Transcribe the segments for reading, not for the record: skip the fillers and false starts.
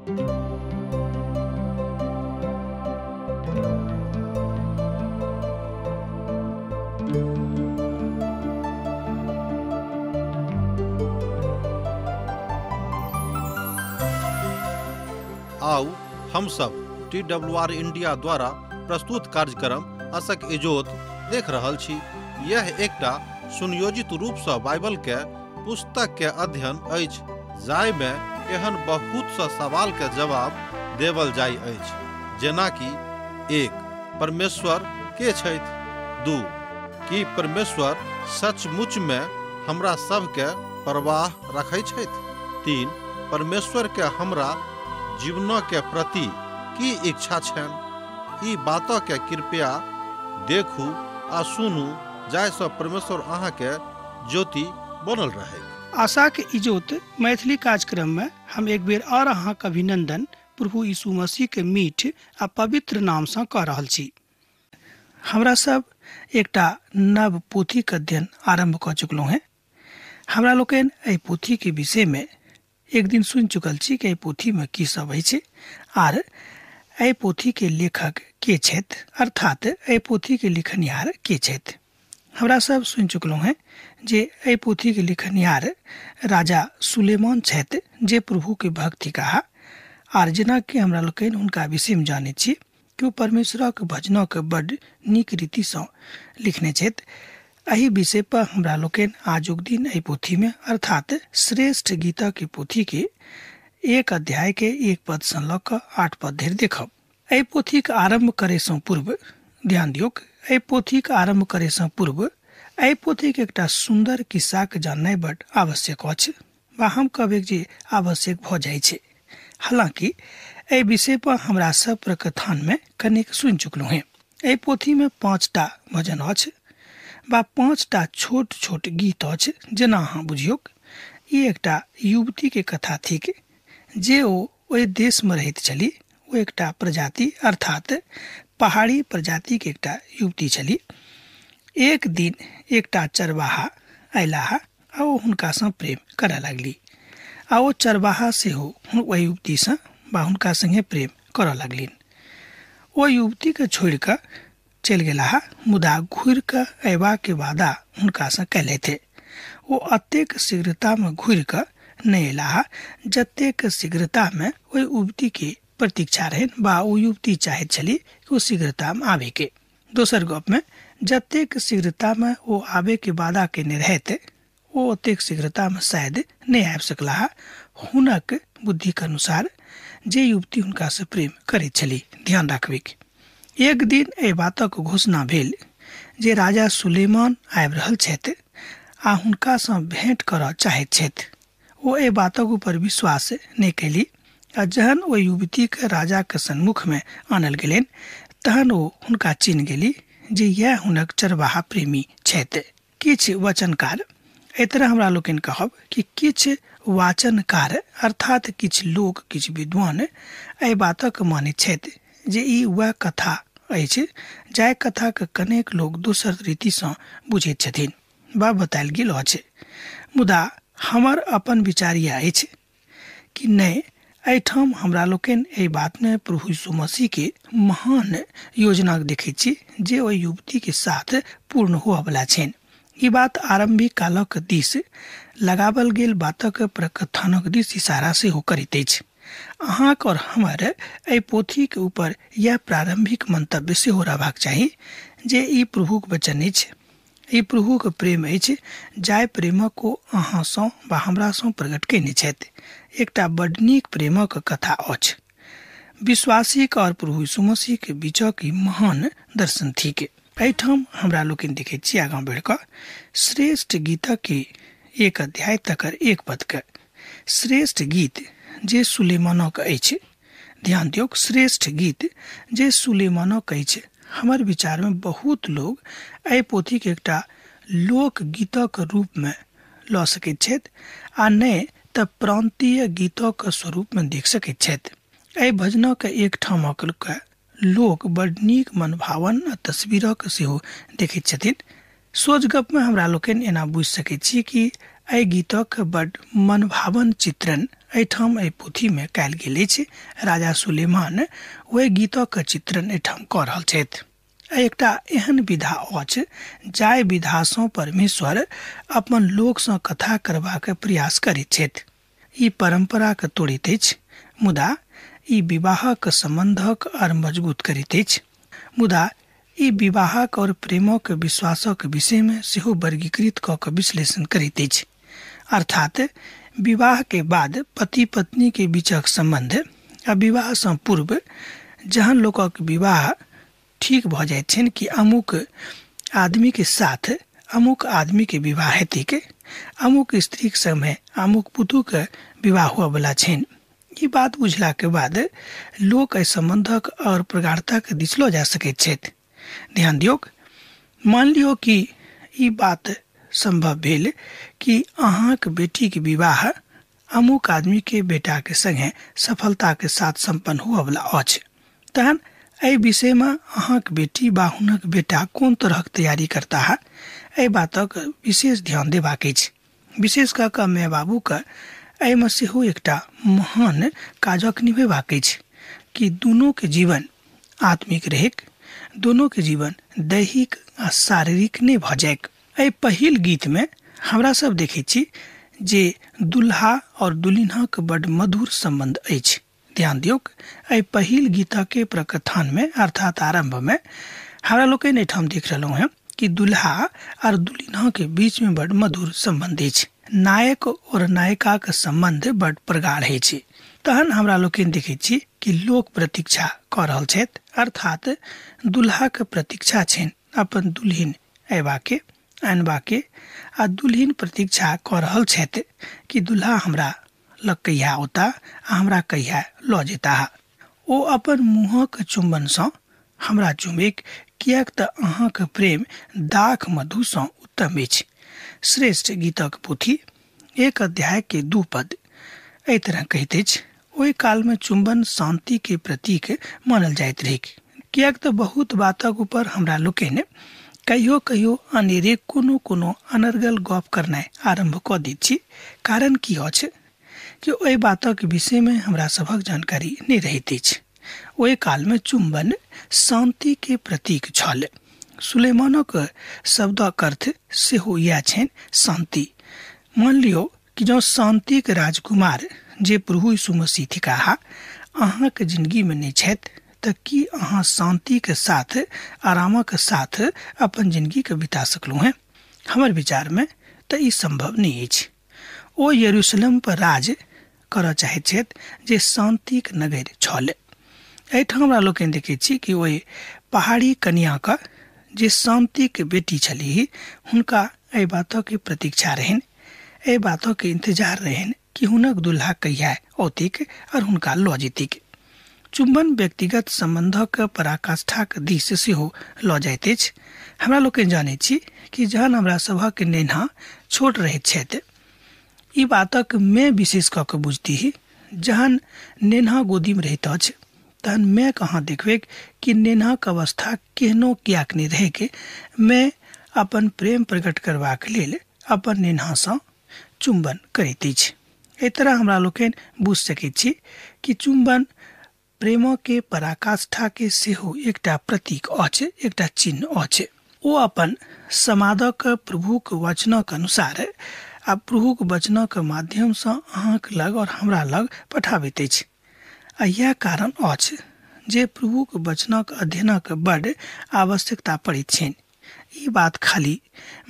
आउ हम सब TWR India द्वारा प्रस्तुत कार्यक्रम आशाक इजोत देख रहल छी। यह एकटा सुनियोजित रूप से बाइबल के पुस्तक के अध्ययन अछि, जाहि में एहन बहुत सा सवाल के जवाब देवल जाय अछि, जेना कि 1. परमेश्वर के छथि? 2. की परमेश्वर सचमुच में हमरा सब के परवाह रखै छथि? 3. परमेश्वर के हमरा जीवनों के प्रति की इच्छा छनि? ई बात के कृपया देखू आ सुनू, जाहिसँ परमेश्वर अहाँ के ज्योति बनल रहे। आशा के इजोत मैथिली कार्यक्रम में हम एक बेर और अहाँ के अभिनंदन प्रभु यीशु मसीह के मीठ आ पवित्र नाम से कह रहल छी। हमरा सब एकटा नव पोथी के अध्ययन आरंभ कऽ चुकलहुँ हैं। हमरा लोकनि एहि पोथी के विषय में एक दिन सुनि चुकल छी कि एहि पोथी में की सब अछि आर एहि पोथी के लेखक के छथि, अर्थात एहि पोथी के लिखनिहार के छथि। हमरा सब सुनि चुकलहुँ हैं जे एहि पोथी के लिखनिहार राजा सुलेमान छथि, जे प्रभु के भक्ति कहा आर जेना कि हमरा लोकनि हुनका विषय में जानैत छी कि ओ परमेश्वरक भजनक बड नीक रीतिसँ लिखने छथि। एहि विषय पर हमरा लोकनि आजुक दिन एहि पोथी में अर्थात श्रेष्ठ गीता के पोथी के 1 अध्याय के 1 पद से लऽ कऽ 8 पद धरि देखब। एहि पोथी के आरंभ करे से पूर्व ध्यान दियौक, एहि पोथी के आरंभ करे से पूर्व एहि पोथी के एकटा सुंदर किस्सा के जाननाइ बड आवश्यक अछि, वा हम कहबै जे आवश्यक भऽ जाइ छै। हालांकि एहि विषय पर हमरा सब प्रकथान में कनेक सुनि चुकलहुँ हैं। एहि पोथी में 5टा भजन अछि वा 5टा छोट छोट गीत अछि। जेना अहाँ बुझियौक, ई एकटा युवती के कथा थिक जे ओ ओहि देश में रहैत छली। ओ एकटा प्रजाति अर्थात पहाड़ी प्रजाति के एकटा युवती छली। एक दिन एकटा चरवाहा अयलाह आ ओ हुनकासँ प्रेम करऽ लगली आ ओ चरवाहा सेहो ओहि युवतीसँ वा हुनका संगे प्रेम करऽ लगलिन। ओ युवतीके छोड़ि कऽ चलि गेलाह, मुदा घुरि कऽ अयबाके वादा हुनकासँ कयलथि। ओ अतेक शीघ्रतामे घुरि कऽ नहि अयलाह जतेक शीघ्रतामे ओहि युवतीके प्रतीक्षा रहनि वा ओ युवती चाहैत छली कि ओ शीघ्रतामे आबैके। दोसर गपमे जतेक शीघ्रतामे ओ आबैके वादा कयने रहथि ओ ओतेक शीघ्रतामे शायद नहि आबि सकलाह हुनक बुद्धिके अनुसार, जे युवती हुनकासँ प्रेम करैत छली। ध्यान राखबैक, एक दिन एहि बातक घोषणा भेल जे राजा सुलेमान आबि रहल छथि आ हुनकासँ भेंट करऽ चाहैत छथि। ओ एहि बातक ऊपर विश्वास नहि कयली आ जहन ओ युवतीके राजाके सन्मुखमे आनल गेलनि तहन ओ हुनका चिन्ह गेली जे इएह हुनक चरवाहा प्रेमी छथि। किछु वचनकार, एहि तरह हमरा लोकनि कहब कि किछु वाचनकार अर्थात किछु लोक, किछु विद्वान एहि बातक मानैत छथि जे ई वएह कथा अछि जाहि कथाके कनेक लोक दोसर रीतिसँ बुझैत छथिन वा बतायल गेल अछि। मुदा हमर अपन विचार इएह अछि कि नहि, एहिठाम हमरा लोकनि एहि बातमे प्रभु यीशु मसीह के महान योजनाके देखैत छी जे ओहि युवतीके साथ पूर्ण होअवला छनि। ई बात आरम्भिक कालक दिस लगावल गेल बातक प्रकथनक दिस इशारा सेहो करैत अछि। अहाँक और हमर एहि पोथीके ऊपर यह प्रारंभिक मंतव्य सेहो रहबाक चाही जे ई प्रभुक वचन अछि, ई प्रभुक प्रेम अछि जाहि प्रेमक ओ अहाँसँ वा हमरासँ प्रकट कयने छथि। एकटा बड नीक प्रेमक कथा अछि। विश्वासीक और प्रभु यीशु मसीह के बीचक ई महान दर्शन थिक। एहिठाम हमरा लोकनि देखैत छी आगाँ बढ़ि कऽ श्रेष्ठ गीतक के 1 अध्याय तकर 1 पद के श्रेष्ठ गीत जे सुलेमानक अछि। ध्यान दियौक, श्रेष्ठ गीत जे सुलेमानक अछि। हमर विचार में बहुत लोग एहि पोथी के एकटा लोकगीतक रूप में लऽ सकैत छथि आ नहि तऽ प्रांतीय गीतक स्वरूप में देख सकैत छथि। एहि भजनक एक ठामक लोक बड नीक मनभावन आ तस्वीरक सेहो देखैत छथिन। सोझ गप में हमरा लोकनि एना बुझि सकैत छी कि एहि गीतक बड मनभावन चित्रण एहिठाम एहि पोथीमे कयल गेल अछि। राजा सुलेमान ओहि गीतक चित्रण एहिठाम कऽ रहल छथि। एकटा एहन विधा अछि जाहि विधासँ परमेश्वर अपन लोकसँ कथा करबाक प्रयास करैत छथि। ई परम्पराके तोड़ैत अछि, मुदा ई विवाहक सम्बन्धक आर मजबूत करैत अछि। मुदा ई विवाहक और प्रेमक विश्वासक विषयमे सेहो वर्गीकृत कऽ कऽ विश्लेषण करैत अछि। अर्थात विवाह के बाद पति पत्नी के बीचक सम्बन्ध आ विवाहसँ पूर्व जहन लोकक विवाह ठीक भऽ जाइत छनि कि अमुक आदमी के साथ अमुक आदमी के विवाह हेतैक, अमुक स्त्रीके समय अमुक पुतुके विवाह हुअवला छनि, ई बात बुझलाके बाद लोक एहि सम्बन्धक और प्रगाढ़ताके दिस लऽ जा सकैत छथि। ध्यान दियौक, मान लियौ कि ई बात सम्भव भेल कि अहाँके बेटीके विवाह अमुक आदमी के बेटा के संगे सफलता के साथ सम्पन्न हुअवला अछि, तहन एहि विषयमे अहाँके बेटी बा हुनक बेटा कोन तरहक तैयारी करता है, एहि बातक विशेष ध्यान देबाक अछि। विशेष कऽ कऽ माय बाबूके एहिमे सेहो एकटा महान काजक निभेबाक अछि कि दुनूके जीवन आत्मिक रहैक, दुनूके जीवन दैहिक आ शारीरिक नहि भऽ जाइक। एहि पहिल गीतमे हमरा सब देखै छी जे दुल्हा और दुल्हिनक बड मधुर सम्बन्ध अछि। ध्यान दियौक, एहि पहिल गीतके प्रकथानमे अर्थात आरम्भमे हमरा लोकनि एहिठाम देख रहलहुँ हेँ कि दुल्हा और दुल्हिनक बीचमे बड मधुर सम्बन्ध अछि। नायक और नायिकाक सम्बन्ध बड प्रगाढ़ अछि। तहन हमरा लोकनि देखै छी कि लोक प्रतीक्षा कऽ रहल छथि, अर्थात दुल्हाक प्रतीक्षा छनि अपन दुल्हिन अयबाके आनबाके, आ दुल्हिन प्रतीक्षा कऽ रहल छथि कि दुल्हा हमरा लग कहिया औता आ हमरा कहिया लऽ जेताह। ओ अपन मुँहक चुम्बनसँ हमरा चुमेक, किएक तऽ अहाँक प्रेम दाख मधुसँ उत्तम अछि। श्रेष्ठ गीतक पोथी 1 अध्याय के 2 पद एहि तरह कहैत अछि। ओहि कालमे चुम्बन शान्ति के प्रतीक मानल जाइत रहैक, किएक तऽ बहुत बातक ऊपर हमरा लोकनि कहियो कहियो अनेरे कोनो कोनो अनर्गल गप करनाइ आरम्भ कऽ दैत छी। कारण की अछि कि ओहि बातक विषयमे हमरा सभक जानकारी नहि रहैत अछि। ओहि कालमे चुम्बन शान्ति के प्रतीक छल। सुलेमानक शब्दक अर्थ सेहो इएह छनि, शान्ति। मान लियौ कि जँ शान्तिक राजकुमार जे प्रभु यीशु मसीह थिकाह अहाँके जिंदगीमे नहि छथि, तऽ की अहाँ शान्तिके साथ आरामक साथ अपन जिंदगीके बिता सकलहुँ हेँ? हमर विचारमे तऽ ई सम्भव नहि अछि। ओ यरूशलेम पर राज करऽ चाहैत छथि जे शान्तिक नगर छल। एहिठाम हमरा लोकनि देखै छी कि ओहि पहाड़ी कनियाके जे शान्तिक बेटी छलीह हुनका एहि बातक प्रतीक्षा रहनि, एहि बातक इंतजार रहनि कि हुनक दुल्हा कहिया औतिक और हुनका लऽ जेतिक। चुम्बन व्यक्तिगत सम्बन्धक पराकाष्ठाक दिस सेहो लऽ जाइत अछि। हमरा लोकनि जानै छी कि जहन हमरा सभक नेन्हा छोट रहैत छथि, ई बातक मैं विशेष कऽ कऽ बुझती, जहन नेन्हा गोदीमे रहैत अछि तहन मैं कहाँ देखबै कि नेन्हाक अवस्था केहनो किएक नहि रहैक, मैं अपन प्रेम प्रकट करबाक लेल अपन नेन्हासँ चुम्बन करैत अछि। एहि तरह हमरा लोकनि बुझि सकैत छी कि चुम्बन प्रेमके पराकाष्ठाके सेहो एकटा प्रतीक अछि, एकटा चिन्ह अछि। ओ अपन समादक प्रभुक वचनक अनुसार आ प्रभुक वचनक माध्यमसँ अहाँक लग और हमरा लग पठाबैत अछि। आ इएह कारण अछि जे प्रभुक वचनक अध्ययनक बड आवश्यकता पड़ैत छनि। ई बात खाली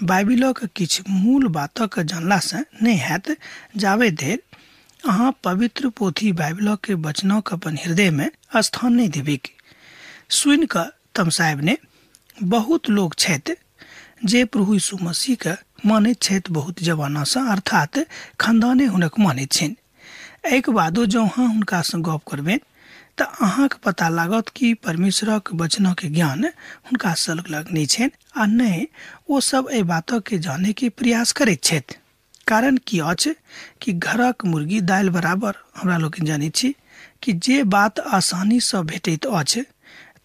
बाइबिलक किछु मूल बातक जानलासँ नहि हैत, जाबे धरि अहाँ पवित्र पोथी बाइबिलक वचनक अपन हृदयमे स्थान नहि देबैक। सुनि कऽ तमसायब ने, बहुत लोक छथि जे प्रभु यीशु मसीहके मानैत छथि बहुत जमानासँ, अर्थात खानदाने हुनक मानैत छनि। एहिके बादो जँ अहाँ हुनकासँ गप करबनि तऽ अहाँके पता लागत कि परमेश्वरक वचनक ज्ञान हुनका सब लग नहि छनि आ नहि ओ सब एहि बातके जानैके प्रयास करैत छथि। कारण की अछि कि घरक मुर्गी दालि बराबर। हमरा लोकनि जानै छी कि जे बात आसानीसँ भेटैत अछि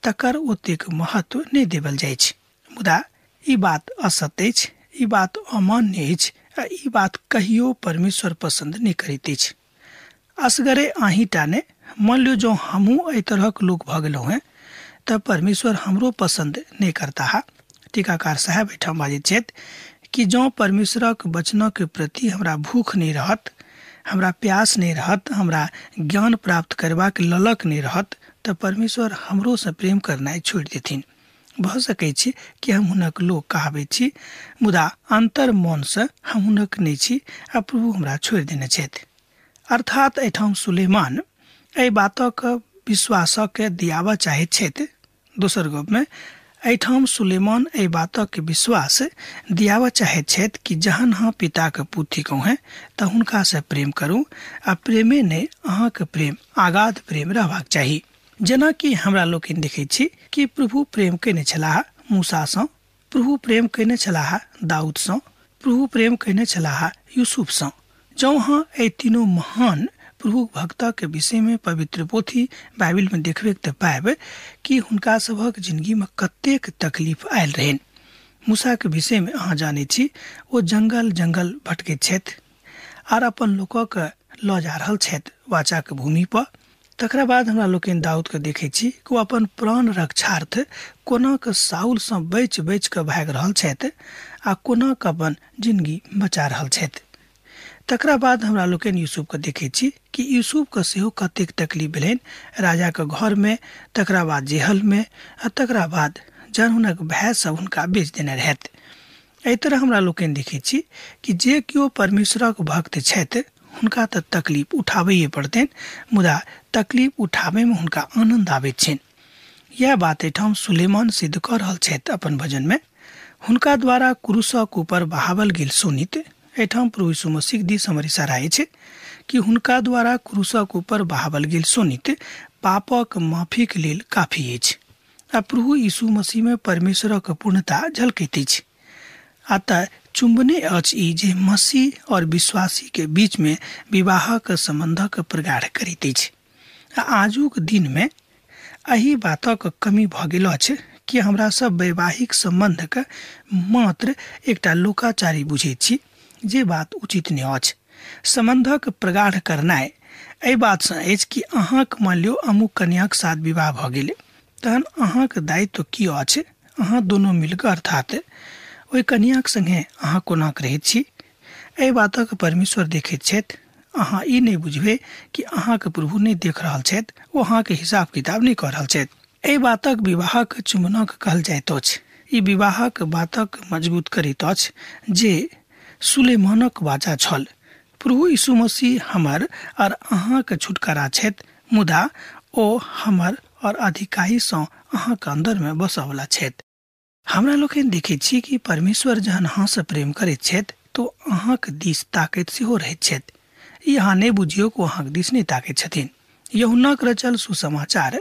तकर ओतेक महत्व नहि देबल जाइ छै। मुदा ई बात असत्य अछि, ई बात अमान्य अछि, आ ई बात कहियो परमेश्वर पसन्द नहि करैत अछि। असगरे अहींटा ने, मान लियौ जँ हमहूँ एहि तरहक लोक भऽ गेलहुँ हेँ तऽ परमेश्वर हमरो पसन्द नहि करताह। टीकाकार साहेब एहिठाम बाजैत छथि कि जँ परमेश्वरक वचनक प्रति हमरा भूख नहि रहत, हमरा प्यास नहि रहत, हमरा ज्ञान प्राप्त करबाक ललक नहि रहत, तऽ परमेश्वर हमरोसँ प्रेम करनाइ छोड़ि देथिन। भऽ सकै छै कि हम हुनक लोक कहाबैत छी, मुदा अन्तर मनसँ हम हुनक नहि छी आ प्रभु हमरा छोड़ि देने छथि। अर्थात एहिठाम सुलेमान एहि बातक विश्वासके दियाबऽ चाहैत छथि। दोसर गपमे एहिठाम सुलेमान एहि बातक विश्वास दियाबऽ चाहैत छथि कि जहन अहाँ पिताके पुत थिकहुँ हेँ तऽ हुनकासँ प्रेम करू, आ प्रेमे नहि, अहाँके प्रेम आगाध प्रेम रहबाक चाही। जेनाकि हमरा लोकनि देखैत छी कि प्रभु प्रेम कयने छलाह मूसासँ, प्रभु प्रेम कयने छलाह दाऊदसँ, प्रभु प्रेम कयने छलाह यूसुफसँ। जँ अहाँ एहि तीनू महान प्रभु भक्तके विषयमे पवित्र पोथी बाइबिलमे देखबै तऽ पायब कि हुनका सभक जिंदगीमे कतेक तकलीफ आयल रहनि। मूसाके विषयमे अहाँ जानै छी, ओ जंगल जंगल भटकैत छथि आर अपन लोकके लऽ जा रहल छथि वाचाके भूमि पर। तकरा बाद हमरा लोकनि दाऊदके देखै छी कि ओ अपन प्राण रक्षार्थ कोना कऽ साउलसँ बचि बचि कऽ भागि रहल छथि आ कोना कऽ अपन जिंदगी बचा रहल छथि। तकरा बाद हमरा लोकनि यूसुफके देखै छी कि यूसुफके सेहो कतेक तकलीफ भेलनि राजाके घरमे, तकरा बाद जेहलमे, आ तकरा बाद जहन हुनक भाय सब हुनका बेच देने रहथि। एहि तरह हमरा लोकनि देखै छी कि जे केओ परमेश्वरक भक्त छथि हुनका तऽ तकलीफ उठाबैए पड़तनि, मुदा तकलीफ उठाबैमे हुनका आनन्द आबैत छनि। इएह बात एहिठाम सुलेमान सिद्ध कऽ रहल छथि अपन भजनमे। हुनका द्वारा क्रूसक ऊपर बहावल गेल शोणित, एहिठाम प्रभु यीशु मसीह दिस हमर इशारा अछि कि हुनका द्वारा क्रूसक ऊपर बहावल गेल शोणित पापक माफीक लेल काफी अछि आ प्रभु यीशु मसीहमे परमेश्वरक पूर्णता झलकैत अछि। आ तऽ चुम्बने अछि ई जे मसीह और विश्वासी के बीच में विवाहक सम्बन्धक प्रगाढ़ करैत अछि। आ आजुक दिनमे एहि बातक कमी भऽ गेल अछि कि हमरा सब वैवाहिक सम्बन्धके मात्र एकटा लोकाचारी बुझैत छी, जे बात उचित नहि अछि। सम्बन्धक प्रगाढ़ करनाइ एहि बातसँ अछि कि अहाँक मान लियौ अमुक कन्याक साथ विवाह भऽ गेल, तहन अहाँक दायित्व की अछि, अहाँ दोनो मिलकऽ अर्थात ओहि कन्याक संगे अहाँ कोना रहैत छी, एहि बातक परमेश्वर देखैत छथि। अहाँ ई नहि बुझबै कि अहाँके प्रभु नहि देख रहल छथि, ओ अहाँके हिसाब किताब नहि कऽ रहल छथि। एहि बातक विवाहक चुम्बनक कहल जाइत अछि। ई विवाहक बातक मजबूत करैत अछि जे सुलेमानक वाचा छल। प्रभु यीशु मसीह हमर और अहाँके छुटकारा छथि, मुदा ओ हमर और अधिकारीसँ अहाँके अन्दरमे बसऽवला छथि। हमरा लोकनि देखैत छी कि परमेश्वर जहन अहाँसँ प्रेम करैत छथि तो अहाँके दिस ताकैत सेहो रहैत छथि। ई अहाँ नहि बुझियौ कि ओ अहाँके दिस नहि ताकैत छथिन। यूहन्नाक रचल सुसमाचार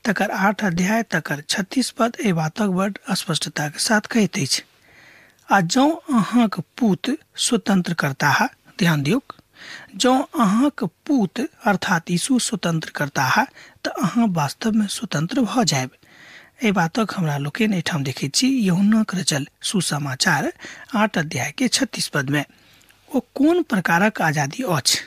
तकर 8 अध्याय तकर 36 पद एहि बातक बड़ स्पष्टताके साथ कहैत अछि, आ जँ अहाँक पूत स्वतंत्र करताह, ध्यान दियौक, जँ अहाँक पूत अर्थात यीशु स्वतंत्र करताह तऽ अहाँ वास्तवमे स्वतंत्र भऽ जायब। एहि बातक हमरा लोकनि एहिठाम देखैत छी यूहन्नाक रचल सुसमाचार 8 अध्याय के 36 पद में। ओ कोन प्रकारक आजादी अछि?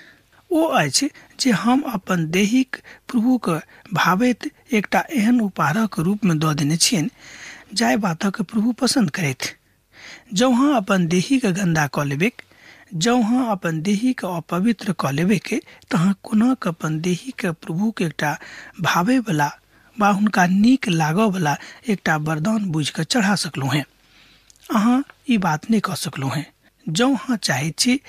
ओ अछि जे हम अपन दैहिक प्रभुक भावैत एकटा एहन उपहारक रूपमे दऽ देने छियनि जाहि बातक प्रभु पसन्द करथि। जँ अहाँ अपन देहीके गन्दा कऽ लेबैक, जँ अहाँ अपन देहीके अपवित्र कऽ लेबैक, तऽ अहाँ कोना कऽ अपन देहीके प्रभुके एकटा भावैवला वा हुनका नीक लागऽवला एकटा वरदान बुझि कऽ चढ़ा सकलहुँ हेँ? अहाँ ई बात नहि कऽ सकलहुँ हेँ। जँ अहाँ चाहैत छी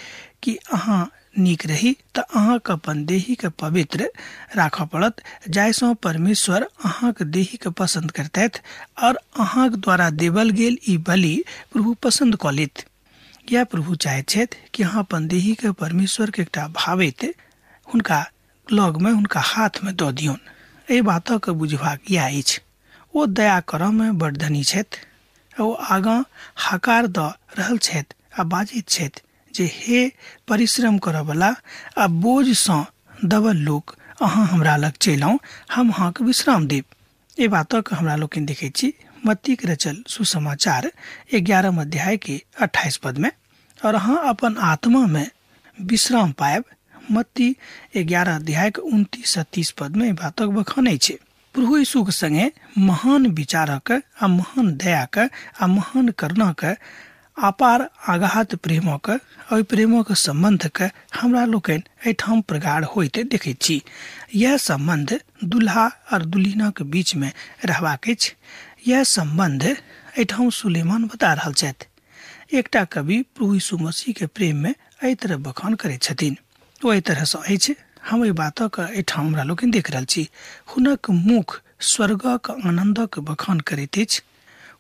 कि अहाँ नीक रही तऽ अहाँके अपन देहीके पवित्र राखऽ पड़त, जाहिसँ परमेश्वर अहाँके देहीके पसन्द करतथि और अहाँके द्वारा देवल गेल ई बलि प्रभु पसन्द कऽ लेत। यह प्रभु चाहैत छथि कि अहाँ अपन देहीके परमेश्वरके एकटा भावैत हुनका लगमे हुनका हाथमे दऽ दियौन। एहि बातक बुझबाक इएह अछि। ओ दया करऽमे बड़ धनी छथि। ओ आगाँ हकार दऽ रहल छथि आ बाजैत छथि जे हे परिश्रम करऽवला आ बोझसँ दबल लोक, अहाँ हमरा लग चलि आउ, हम अहाँके विश्राम देब। एहि बातक हमरा लोकनि देखैत छी मत्तीक रचल सुसमाचार 11 अध्याय के 28 पद में। और अहाँ अपन आत्मा में विश्राम पायब। मत्ती 11 अध्याय के 29-30 पद में बातक बखानै छै। प्रभु यीशुक संगे महान विचारक आ महान दयाक आ महान करुणाक अपार आघात प्रेमक ओहि प्रेमक सम्बन्धक हमरा लोकनि एहिठाम प्रगाढ़ होइत देखैत छी। यह सम्बन्ध दुल्हा और दुल्हिनक बीच में रहबाक अछि। यह सम्बन्ध एहिठाम सुलेमान बता रहल छथि। एकटा कवि प्रभु यीशु मसीह के प्रेम में एहि तरह बखान करैत छथिन। ओ एहि तरहसँ अछि। हम एहि बातक एहिठाम हमरा लोकनि देख रहल छी। हुनक मुख स्वर्गक आनन्दक बखान करैत अछि।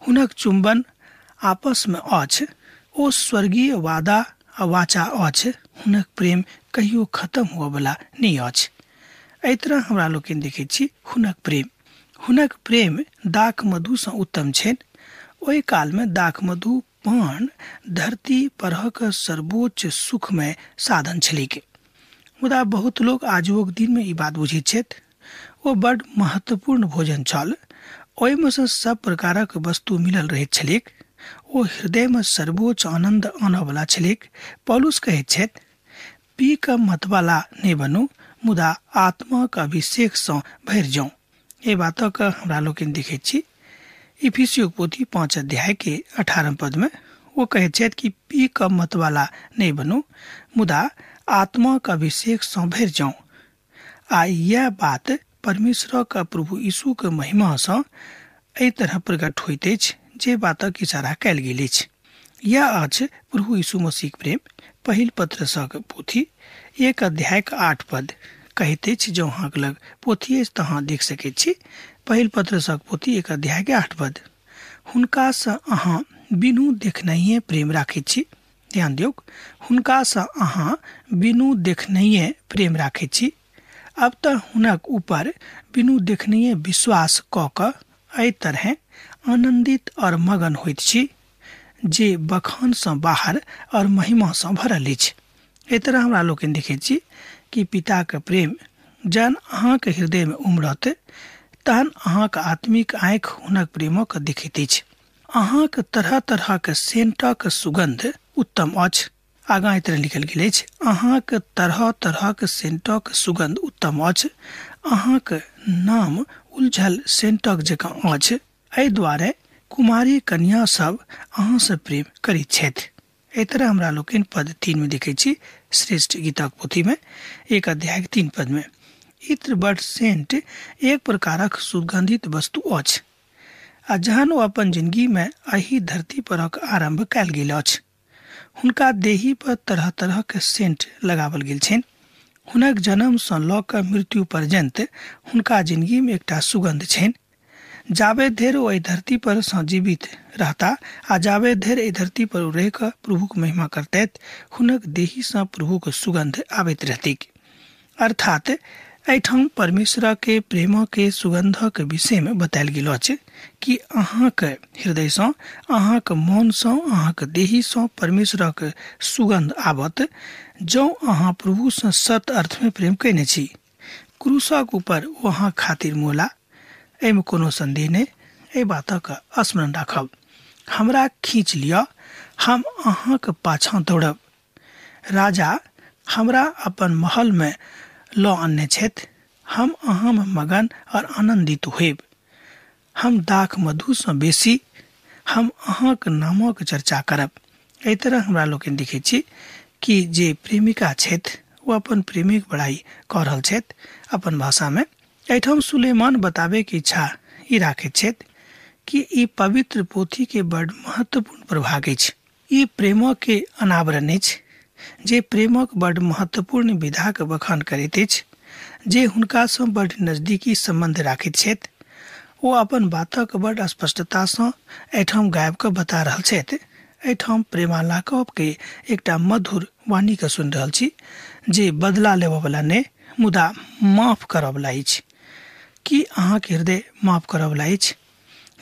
हुनक चुम्बन आपस में अछि। ओ स्वर्गीय वादा आ वाचा अछि। हुनक प्रेम कहियो खत्म हुअवला नहि अछि। एहि तरह हमरा लोकनि देखैत छी हुनक प्रेम। हुनक प्रेम दाख मधुसँ उत्तम छनि। ओहि कालमे दाख मधु पान धरती परहक सर्वोच्च सुखमय साधन छलैक। मुदा बहुत लोक आजुक दिनमे ई बात बुझैत छथि। ओ बड महत्वपूर्ण भोजन छल। ओहिमे सँ सब प्रकारक वस्तु मिलल रहैत छलैक। ओ हृदयमे सर्वोच्च आनन्द आनयवला छलैक। पौलुस कहैत छथि, पी कऽ मतवाला नहि बनू, मुदा आत्माक अभिषेकसँ भरि जाउ। एहि बातक हमरा लोकनि देखैत छी इफिसियोक पोथी 5 अध्याय के 18 पद में। ओ कहैत छथि कि पी कऽ मतवाला नहि बनू, मुदा आत्माक अभिषेकसँ भरि जाउ। आ यह बात परमेश्वरक प्रभु यीशुक महिमासँ एहि तरह प्रकट होइत अछि जे बातक इशारा कयल गेल अछि। यह अछि प्रभु यीशु मसीहक प्रेम। पहिल पत्रसक पोथी 1 अध्याय के 8 पद कहैत अछि। जँ अहाँक लग पोथी अछि तऽ अहाँ देख सकैत छी। पहिल पत्रसक पोथी 1 अध्याय के 8 पद। हुनकासँ अहाँ बिनु देखनहिए प्रेम राखैत छी। ध्यान दियौक, हुनकासँ अहाँ बिनु देखनहिए प्रेम राखैत छी। अब तऽ हुनक ऊपर बिनु देखनहिए विश्वास कऽ कऽ एहि तरहे आनन्दित और मगन होइत छी जे बखानसँ बाहर और महिमासँ भरल अछि। एहि तरह हमरा लोकनि देखैत छी कि पिताक प्रेम जहन अहाँके हृदयमे उमड़त तहन अहाँके आत्मिक आँखि हुनक प्रेमक देखैत अछि। अहाँके तरह तरहक सेंटक सुगन्ध उत्तम अछि। आगाँ एहि तरह लिखल गेल अछि, अहाँके तरह तरहक सेंटक सुगन्ध उत्तम अछि। अहाँके नाम उलझल सेंटक जकाँ अछि। एहि दुआरे कुमारी कन्या सब अहाँसँ प्रेम करैत छथि। एहि तरह हमरा लोकनि पद 3 में देखैत छी श्रेष्ठ गीतक पोथीमे 1 अध्याय 3 पद में। इत्र बड सेंट एक प्रकारक सुगंधित वस्तु अछि आ जहन ओ अपन जिंदगी में एहि धरती परक आरंभ कयल गेल अछि। हुनका देही पर तरह तरह के सेंट लगावल गेल छनि। हुनक जन्मसँ लऽ कऽ मृत्यु पर्यन्त हुनका जिंदगी में एकटा सुगंध छनि। जाबे धरि ओ एहि धरती पर सँ जीवित रहता आ जाबे धरि एहि धरती पर ओ रहि कऽ प्रभुक महिमा करतैत, हुनक देहीसँ प्रभुक सुगंध आबैत रहतैक। अर्थात एहिठाम परमेश्वर के प्रेम के सुगंधक विषय में बतायल गेल अछि कि अहाँके हृदयसँ, अहाँके मोनसँ, अहाँके देहीसँ परमेश्वरक सुगंध आबत जँ अहाँ प्रभुसँ सत अर्थमे प्रेम कयने छी। क्रूसक ऊपर ओ अहाँ खातिर मोला, एहिमे कोनो संदेह नहि। एहि बातक स्मरण राखब। हमरा खींच लिअ, हम अहाँके पाछाँ दौड़ब। राजा हमरा अपन महल में लऽ अनने छथि। हम अहाँमे मगन और आनन्दित होयब। हम दाख मधुसँ बेसी हम अहाँक नामक चर्चा करब। एहि तरह हमरा लोकनि देखैत छी कि जे प्रेमिका छथि ओ अपन प्रेमीक बड़ाई कऽ रहल छथि अपन भाषामे। एहिठाम सुलेमान बताबैके इच्छा ई राखैत छथि कि ई पवित्र पोथीके बड महत्वपूर्ण प्रभाग अछि। ई प्रेमके अनावरण अछि जे प्रेमक बड महत्वपूर्ण विधाक बखान करैत अछि। जे हुनकासँ बड नजदीकी सम्बन्ध राखैत छथि ओ अपन बातक बड स्पष्टतासँ एहिठाम गाबि कऽ बता रहल छथि। एहिठाम प्रेमालापके एकटा मधुर वाणीके सुनि रहल छी जे बदला लेबऽवला नहि मुदा माफ करऽवला अछि। की अहाँके हृदय माफ करऽवला अछि?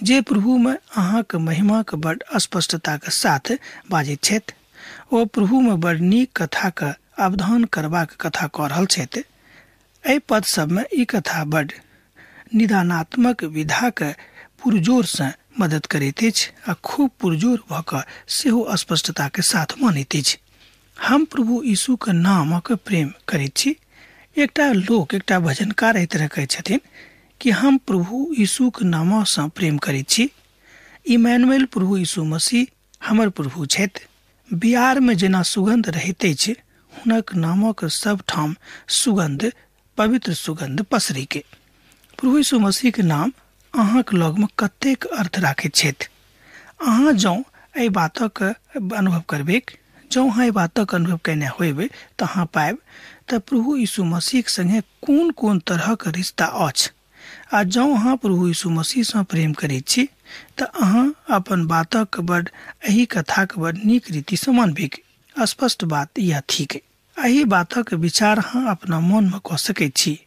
जे प्रभुमे अहाँके महिमाके बड स्पष्टताके साथ बाजैत छथि ओ प्रभुमे बड नीक कथाके अवधान करबाक कथा कऽ रहल छथि। एहि पद सबमे ई कथा बड निदानात्मक विधाके पुरजोरसँ मदद करैत अछि आ खूब पुरजोर भऽ कऽ सेहो स्पष्टताके साथ मानैत अछि। हम प्रभु यीशुके नामक प्रेम करैत छी। एकटा लोक, एकटा भजनकार एहि तरह कहै छथिन कि हम प्रभु यीशुके नामसँ प्रेम करैत छी। इमैनुएल प्रभु यीशु मसीह हमर प्रभु छथि। बिहारमे जेना सुगन्ध रहैत अछि, हुनक नामक सब ठाम सुगन्ध, पवित्र सुगन्ध पसरैके। प्रभु यीशु मसीहके नाम अहाँके लगमे कतेक अर्थ राखैत छथि। अहाँ जँ एहि बातक अनुभव करबैक, जँ अहाँ एहि बातक अनुभव केने होयबै तऽ अहाँ पायब तऽ प्रभु यीशु मसीहके सङ्गे कोन कोन तरहक रिश्ता अछि। आ जँ अहाँ प्रभु यीशु मसीहसँ प्रेम करैत छी तऽ अहाँ अपन बातक बड, एहि कथाक बड नीक रीतिसँ मानबैक। स्पष्ट बात इएह थिक। एहि बातक विचार अहाँ अपना मोनमे कऽ सकैत छी।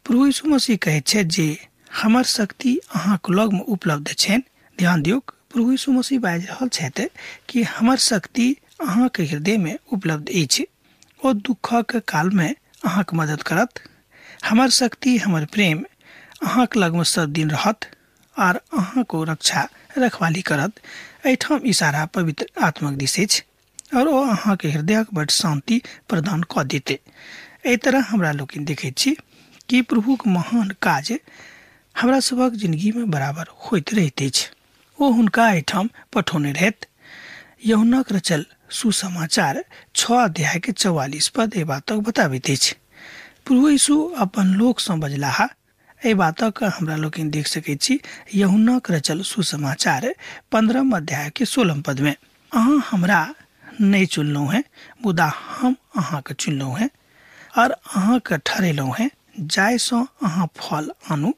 प्रभु यीशु मसीह कहैत छथि जे हमर शक्ति अहाँके लगमे उपलब्ध छनि। ध्यान दियौक, प्रभु यीशु मसीह बाजि रहल छथि कि हमर शक्ति अहाँके हृदयमे उपलब्ध अछि। ओ दुःखक कालमे अहाँके मदद करत। हमर शक्ति, हमर प्रेम अहाँके लगमे सब दिन रहत आर अहाँको रक्षा रखवाली करत। एहिठाम इशारा पवित्र आत्मक दिस अछि और ओ अहाँके हृदयक बड शान्ति प्रदान कऽ देतै। एहि तरह हमरा लोकनि देखैत छी कि प्रभुक महान काज हमरा सभक जिंदगीमे बराबर होइत रहैत अछि। ओ हुनका एहिठाम पठौने रहथि। यूहन्नाक रचल सुसमाचार 6 अध्याय के 44 पद एहि बातक बताबैत अछि। प्रभु यीशु अपन लोकसँ बजलाह। एहि बातक हमरा लोकनि देख सकैत छी यूहन्नाक रचल सुसमाचार 15 अध्याय के 16 पद में। अहाँ हमरा नहि चुनलहुँ हैं, मुदा हम अहाँके चुनलहुँ हैं और अहाँके ठहरेलहुँ हैं, जाहिसँ अहाँ फल आनू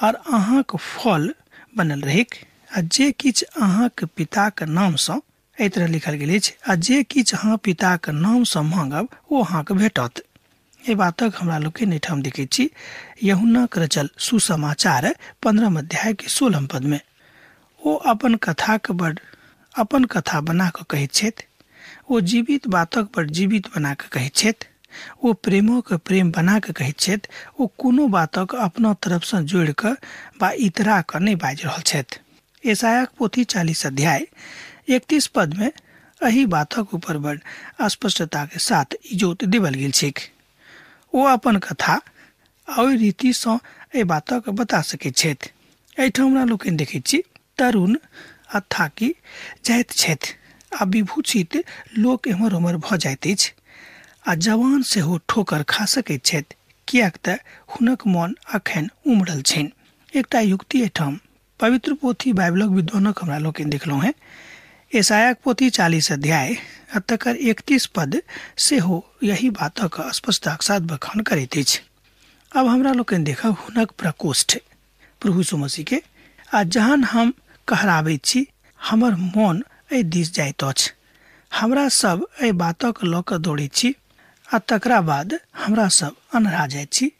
और अहाँके फल बनल रहैक, आ जे किछु अहाँके पिताके नामसँ, एहि तरह लिखल गेल अछि, आ जे किछु अहाँ पिताके नामसँ माँगब ओ अहाँके भेटत। एहि बातक हमरा लोकनि एहिठाम देखैत छी यूहन्नाक रचल सुसमाचार 15 अध्याय के 16 पद में। ओ अपन कथाके बड अपन कथा बना कऽ कहैत छथि। ओ जीवित बातक बड जीवित बना कऽ कहैत छथि। ओ प्रेमक प्रेम बना कऽ कहैत छथि। ओ कोनो बातक अपना तरफसँ जोड़ि कऽ वा इतरा कऽ नहि बाजि रहल छथि। यशायाक पोथी 40 अध्याय 31 पद में एहि बातक ऊपर बड स्पष्टता के साथ इजोत देवल गेल छैक। ओ अपन कथा ओहि रीतिसँ एहि बातक बता सकैत छथि। एहिठाम हमरा लोकनि देखैत छी तरुण आ थाकि जाइत छथि आ विभूषित लोक एम्हर ओम्हर भऽ जाइत अछि आ जवान सेहो ठोकर खा सकैत छथि, किएक तऽ हुनक मन अखन उमड़ल छनि। एकटा युक्ति एहिठाम पवित्र पोथी बाइबलक विद्वानक हमरा लोकनि देखलहुँ हेँ। यशायाक पोथी 40 अध्याय आ तकर 31 पद सेहो यही बातक स्पष्टताक साथ बखान करैत अछि। अब हमरा लोकनि देखब हुनक प्रकोष्ठ प्रभु यीशु मसीह के। आ जहन हम कहराबैत छी हमर मन एहि दिस जाइत अछि। हमरा सब एहि बातक लऽ कऽ दौड़ैत छी आ तकरा बाद हमरा सब अन्हरा जाइत छी।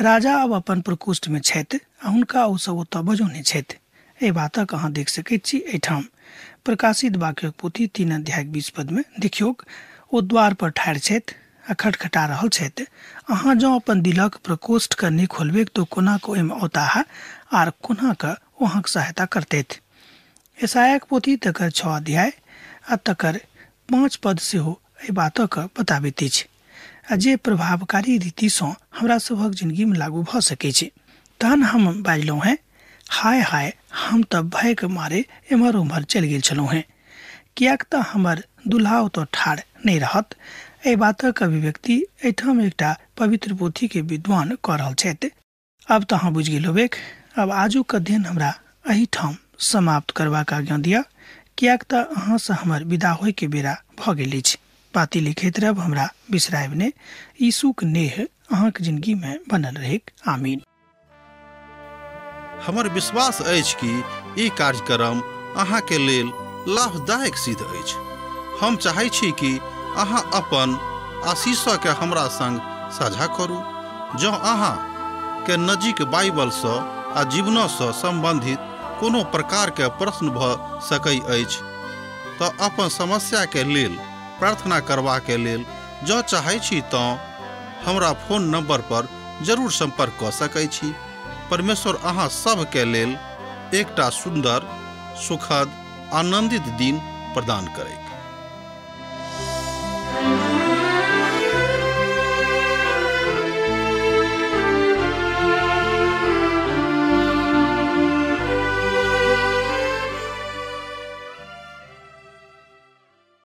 राजा अब अपन प्रकोष्ठमे छथि आ हुनका ओ सब ओतऽ बजौने छथि। एहि बातक अहाँ देख सकैत छी एहिठाम प्रकाशित वाक्यक पोथी 3 अध्याय 20 पद में देखियौक, ओ द्वार पर ठाढ़ छथि आ खटखटा रहल छथि। अहाँ जँ अपन दिलक प्रकोष्ठके नहि खोलबैक तऽ कोना कऽ ओहिमे औताह आर कोना कऽ ओ अहाँके सहायता करतथि। यशायाक पोथी तकर 6 अध्याय आ तकर 5 पद सेहो एहि बातक बताबैत अछि आ जे प्रभावकारी रीतिसँ हमरा सभक जिंदगीमे लागू भऽ सकै छै। तहन हम बाजलहुँ हेँ, हाय हाय, हम तऽ भयके मारे एम्हर ओम्हर चलि गेल छलहुँ हेँ, किएक तऽ हमर दुल्हा ओतऽ ठाढ़ नहि रहत। एहि बातक अभिव्यक्ति एहिठाम एकटा पवित्र पोथीके विद्वान कऽ रहल छथि। अब तऽ अहाँ बुझि गेल होबेक। अब आजुक अध्ययन हमरा एहिठाम समाप्त करबाक आज्ञा दिअ, किएक तऽ अहाँसँ हमर विदा होइके बेरा भऽ गेल अछि। पाती लिखैत रहब, हमरा बिसरायब नहि। यीशुक नेह अहाँके जिंदगीमे बनल रहैक। आमीन। हमर विश्वास अछि कि ई कार्यक्रम अहाँके लेल लाभदायक सिद्ध अछि। हम चाहै छी कि अहाँ अपन आशीषके हमरा संग साझा करू। जँ अहाँ के नजीक बाइबलसँ आ जीवनसँ सम्बन्धित कोनो प्रकारके प्रश्न भऽ सकै अछि तऽ अपन समस्याके लेल प्रार्थना करबाके लेल जँ चाहै छी तऽ हमरा फोन नंबर पर जरूर संपर्क कऽ सकै छी। परमेश्वर अहाँ सबके लेल एकटा सुन्दर, सुखद, आनन्दित दिन प्रदान करैक।